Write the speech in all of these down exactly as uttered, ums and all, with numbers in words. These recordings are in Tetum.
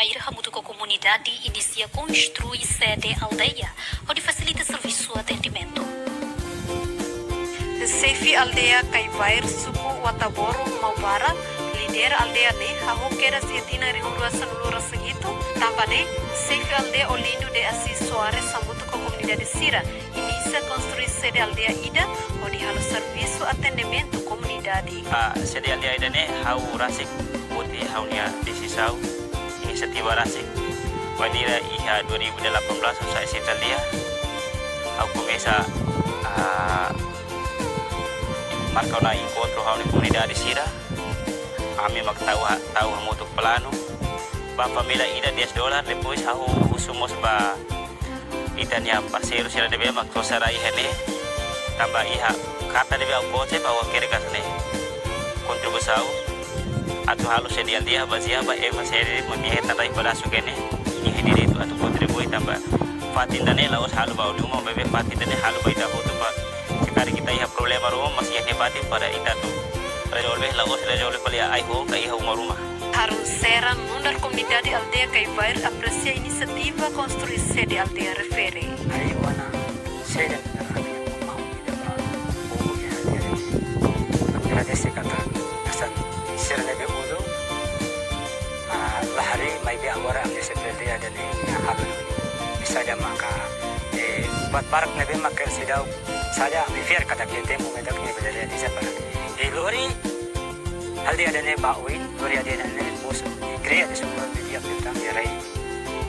Bair hamutuk ho komunidade inisia konstrui sede aldeia, hodi fasilita servisu atendimentu. Xefe aldeia Kaibair, suku Wataboro, Maubara, lidera aldeia ne'e, hahú kedas iha tinan rihun rua sanulu resin hitu, tanba ne'e, xefe aldeia Olindo de Assis Soares hamutuk ho komunidade sira, inisia konstrui sede aldeia ida, hodi halo servisu atendimentu komunidade. Ah, sede aldeia ida-ne'e ha'u rasik, buat ha'u-nia desizaun, inisiativa rasik. Wainhira iha dua ribu delapan belas ha'u sai xefe aldeia, ha'u komesa, ah, marka ona enkontru ha'u-nia komunidade sira. Ami mak tau ha-, tau hamutuk planu. Ba família ida dez dolar, depois ha'u husu mós ba ita-nia parseiru sira ne'ebé mak to'o sara iha ne'e, tanba iha karta ne'ebé ha'u kose ba ha'u hakerek hanesan ne'e. Kontribuisaun atu halo sede aldeia bazeia ba ema sira ne'ebé mak iha tanda iha pedasu ne'e, iha direitu atu kontribui tanba fatin ida-ne'e la'ós halo ba uma, maibé fatin ida-ne'e halo ba ita hotu ba. Se karik ita iha problema ruma, mas iha ne'e fatin para ita atu rezolve, la'ós rezolve fali ai-hoon ka iha uma ruma. Harun Sera, nu'udar komunidade aldeia Kaibair, apresia inisiativa konstrui sede aldeia refere. Ai, wana sede nu'udar ami mau ida ba povu iha aldeia refere. Agradese katak hanesan sira ne'ebé uluk, ah, la haree, maibé agora ami xefe aldeia ida-ne'e, nia halo. Bisa da maka, eh, buat barak ne'ebé maka seidauk, saida ami fiar katak iha tempu mai daudaun nia bele realiza para. Eh, lori aldeia ida-ne'e ba oin, lori aldeia ida-ne'e mosu, kria de sumber de dia tentang ya rai.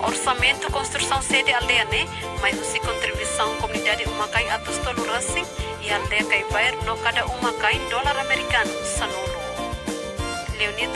Orsamentu konstrusaun sede aldeia ne'e mai husi kontribuisaun komunidade uma-kain atus tolu resin iha aldeia Kaibair no kada uma-kain dolar amerikanu sanulu. Leonito